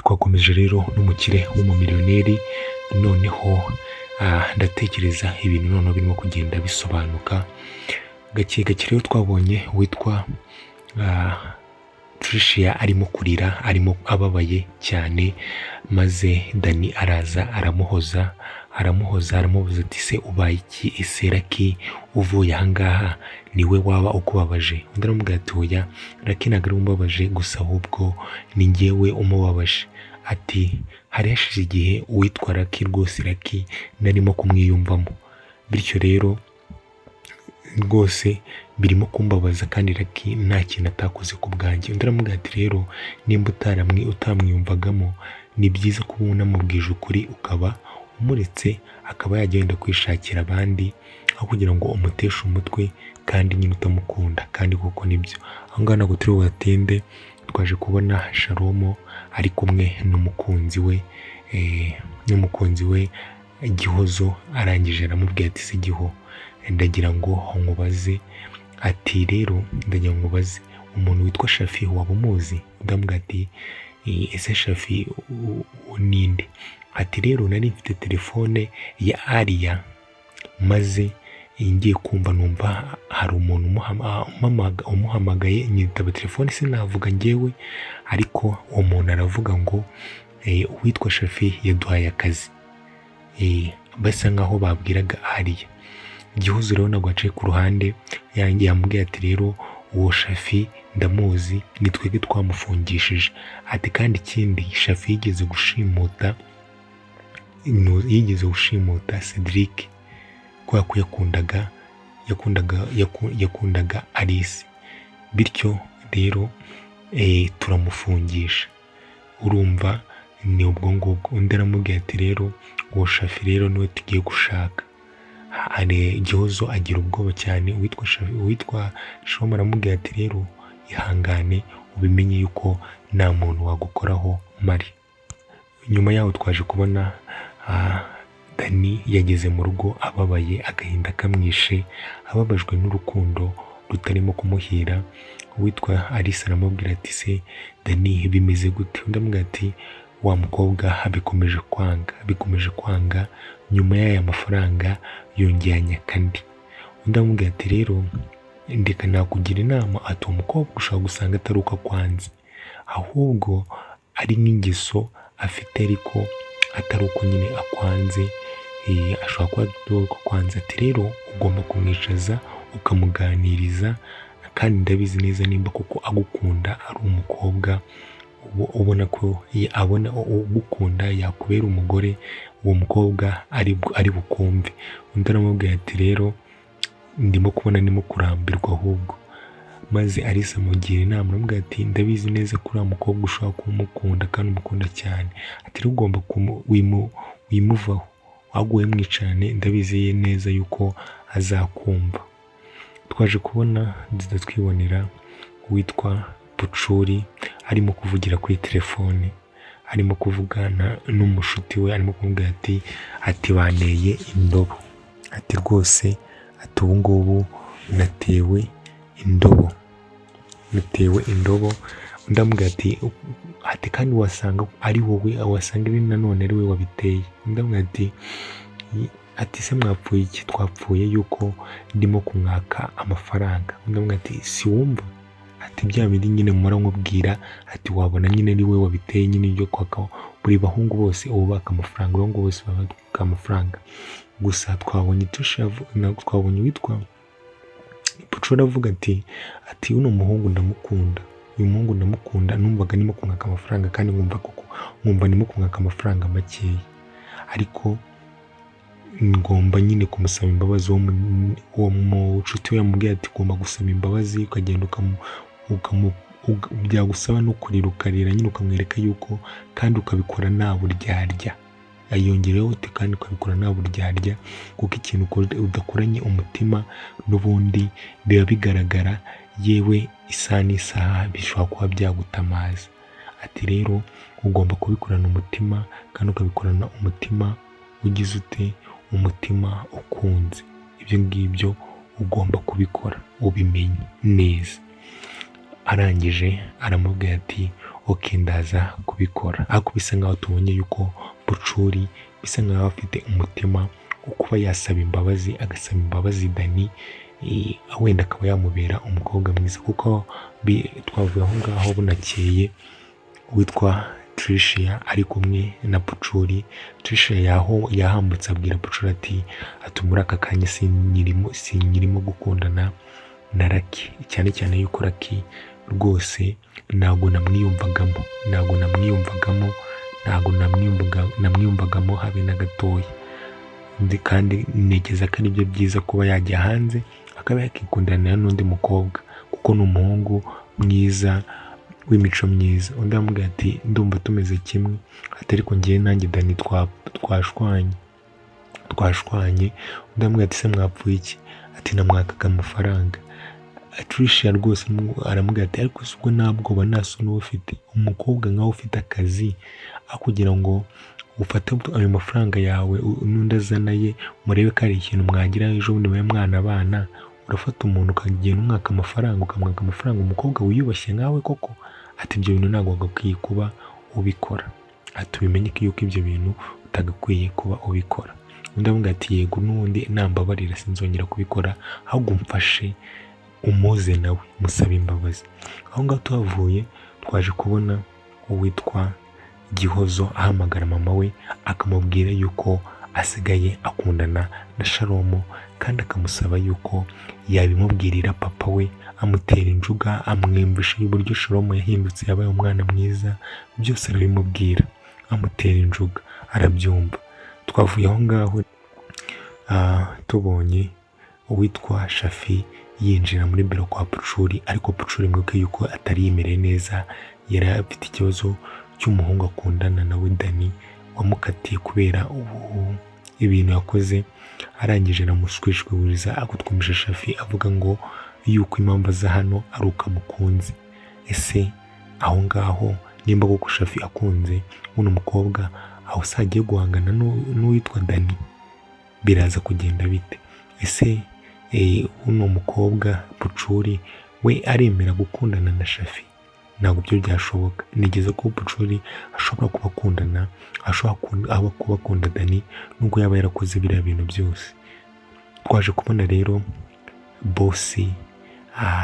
Twakomeje rero n'umukire w'umumiliyoneri. Noneho ndatekereza ibintu noneho birimo kugenda bisobanuka gake gake. Rero twabonye witwa Tricia arimo kurira, arimo ababaye cyane, maze Dani araza aramuhoza, aramuhoza, aramubaza ati: "Se ubaye iki? Ese Lucky uvuye ahangaha niwe waba ukubabaje?" Undi aramubwira ati: "Oya, Lucky ntabwo ari we umbabaje gusa, ahubwo ni njyewe umubabaje." Ati: "Hari hashize igihe uwitwa Lucky rwose, Lucky narimo kumwiyumvamo, bityo rero rwose birimo kumbabaza, kandi Lucky nta kintu atakoze ku bwanjye." Undi aramubwira ati: "Rero nimba utamwiyumvagamo, ni byiza kuba unamubwije ukuri, ukaba umuretse akaba yajya wenda kwishakira abandi, aho kugira ngo umuteshe umutwe kandi nyine utamukunda." Kandi koko nibyo. Aho ngaho ntabwo turi buhatinde. Twaje kubona Shalomo ari kumwe n'umukunzi we Gihozo. Arangije aramubwira ati: "Se Giho, ndagira ngo nkubaze." Ati: "Rero ndagira ngo nkubaze, umuntu witwa Shafi waba umuzi?" Undi aramubwira ati: "Ese Shafi ninde?" Ati: "Rero nari mfite telefone ya Ariya, maze ngiye kumva numva hari umuntu umuhamagaye, nyitaba telefone, sinavuga njyewe, ariko uwo muntu aravuga ngo uwitwa Shafi yaduhaye akazi." Basa nkaho babwiraga Ariya. Gihozo rero ntabwo yaciye ku ruhande, yamubwiye ati: "Rero uwo Shafi ndamuzi, ni twebwe twamufungishije." Ati: "Kandi ikindi, Shafi yigeze gushimuta Cedric kubera ko yakundaga Alice, bityo rero turamufungisha." Urumva ni ubwo ngubwo. Undi aramubwira ati: "Rero uwo Shafi rero niwe tugiye gushaka." Gihozo agira ubwoba cyane. Uwitwa Shafi, uwitwa Shoma aramubwira ati: "Rero ihangane, ubimenye yuko nta muntu wagukoraho mari." Nyuma yaho twaje kubona Dani yageze mu rugo ababaye, agahinda kamwishe, ababajwe n'urukundo rutarimo kumuhira. Uwitwa Alice aramubwira ati: "Se Dani, bimeze gute?" Undi amubwira ati: "Wa mukobwa bikomeje kwanga, bikomeje kwanga. Nyuma y'aya mafaranga yongeye anyaka andi." Undi amubwira ati: "Rero ndeka nakugira inama." Ati: "Uwo mukobwa ushobora gusanga atari uko akwanze, ahubwo ari nk'ingeso afite, ariko atari uko nyine akwanze, ashobora kuba atari uko akwanze." Ati: "Rero ugomba kumwicaza ukamuganiriza, kandi ndabizi neza nimba koko agukunda, ari umukobwa ubona ko abona ugukunda yakubera umugore, uwo mukobwa ari bukumve." Undi aramubwira ati: "Rero ndimo kubona ndimo kurambirwa ahubwo." Maze Alice amugira inama, aramubwira ati: "Ndabizi neza ko uriya mukobwa ushobora kumukunda kandi umukunda cyane." Ati: "Rero ugomba wimuvaho, ahubwo wowe mwicarane, ndabizi neza yuko azakumva." Twaje kubona nziza, twibonera uwitwa Pucuri arimo kuvugira kuri telefone, arimo kuvugana n'umushuti we, arimo kumubwira ati: "Banteye indobo." Ati: "Rwose," ati: "ubu ngubu natewe indobo, natewe indobo." Undi amubwira ati: "Kandi wasanga ari wowe, wasanga ari nanone ari wowe wabiteye." Undi amubwira ati: "Se mwapfuye iki?" "Twapfuye yuko ndimo kumwaka amafaranga." Undi amubwira ati: "Si wumva?" Ati: "Bya bindi nyine mpora nkubwira." Ati: "Wabona nyine ari wowe wabiteye nyine, ibyo kwaka buri bahungu bose ubu baka amafaranga, abahungu bose baka amafaranga." Gusa twabonye twabonye uwitwa Pucuri avuga ati: "Uno muhungu ndamukunda, uyu muhungu ndamukunda. Numvaga ndimo kumwaka amafaranga, kandi nkumva koko nkumva ndimo kumwaka amafaranga makeya, ariko ngomba nyine kumusaba imbabazi." Uwo mucuti we yamubwiye ati: "Ugomba gusaba imbabazi, ukagenda byagusaba no kurira ukarira nyine, ukamwereka yuko kandi ukabikora nta buryarya." Yongereho ati: "Kandi ukabikora nta buryarya, kuko ikintu udakoranye umutima n'ubundi biba bigaragara, yewe isaha n'isaha bishobora kuba byagutamaza." Ati: "Rero ugomba kubikorana umutima, kandi ukabikorana umutima ugize ute? Umutima ukunze. Ibyo ngibyo ugomba kubikora ubimenye neza." Arangije aramubwira ati: Okay, ndaza kubikora. Ariko bisa nkaho tubonye yuko Pucuri bisa nkaho afite umutima wo kuba yasaba imbabazi, agasaba imbabazi Dani, wenda akaba yamubera umukobwa mwiza, kuko twavuye aho ngaho bunakeye witwa Tricia ari kumwe na Pucuri. Tricia yaho yahambutse abwira Pucuri ati muri aka kanya sinyirimo gukundana na Lucky, cyane cyane yuko Lucky rwose ntabwo namwiyumvagamo, ntabwo namwiyumvagamo, ntabwo namwiyumvagamo habe na gatoya. Kandi ntekereza ko aribyo byiza kuba yajya hanze akaba yakikundanira n'undi mukobwa, kuko ni umuhungu mwiza w'imico myiza. Undi aramubwira ati ndumva tumeze kimwe, ati ariko njyewe nanjye Dani twashwanye. Undi aramubwira ati se mwapfuye iki? Ati namwakaga amafaranga. Tricia rwose aramubwira ati ariko se ubwo nta bwoba nta soni uba ufite, umukobwa nkawe ufite akazi, aho kugira ngo ufate ayo mafaranga yawe n'undi azana ye, murebe ko hari ikintu mwagira ejo bundi mube mwanabana, urafata umuntu ukagenda umwaka amafaranga, ukamwaka amafaranga umukobwa wiyubashye nkawe koko? Ati ibyo bintu ntabwo wagakwiye kuba ubikora, ati ubimenye ko yuko ibyo bintu utagakwiye kuba ubikora. Undi aramubwira ati yego n'ubundi nambabarira sinzongera kubikora, ahubwo umfashe umuze nawe musabe imbabazi. Aho ngaho tuhavuye twaje kubona uwitwa Gihozo ahamagara mama we akamubwira yuko asigaye akundana na Shalomo, kandi akamusaba yuko yabimubwirira papa we, amutera injuga, amwumvisha uburyo Shalomo yahindutse yabaye umwana mwiza, byose arabimubwira, amutera injuga arabyumva. Twavuye aho ngaho tubonye uwitwa Shafi yinjira muri biro kwa Pucuri, ariko Pucuri mwibuke yuko atari yimereye neza, yari afite ikibazo cy'umuhungu akundana nawe Dani wamukatiye kubera ibintu yakoze, arangije aramushwishwiburiza. Ariko twumvise Shafi avuga ngo yuko impamvu aza hano ari uko amukunze. Ese aho ngaho nimba koko Shafi akunze uno mukobwa, aho se agiye guhangana n'uwitwa Dani, biraza kugenda bite? Ese uno mukobwa Pucuri we aremera gukundana na Shafi? Ntabwo byo byashoboka. Nigeze ko Pucuri ashobora kuba akundana, ashobora kuba akunda Dani nubwo yaba yarakoze biriya bintu byose. Twaje kubona rero bosi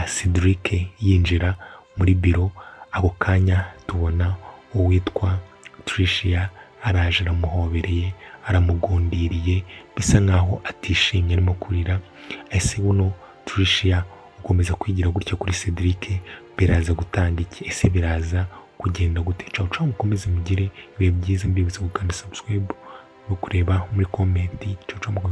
Cedric yinjira muri biro, ako kanya tubona uwitwa Tricia araje aramuhobereye, aramugundiriye, bisa nkaho atishimye arimo kurira. Ese buno Tricia ukomeza kwigira gutya kuri Cedric biraza gutanga iki? Ese biraza kugenda gute? Ciao ciao, mukomeze mugire ibihe byiza, mbibutsa gukanda subscribe no kureba muri comment. Ciao ciao, mukomeze.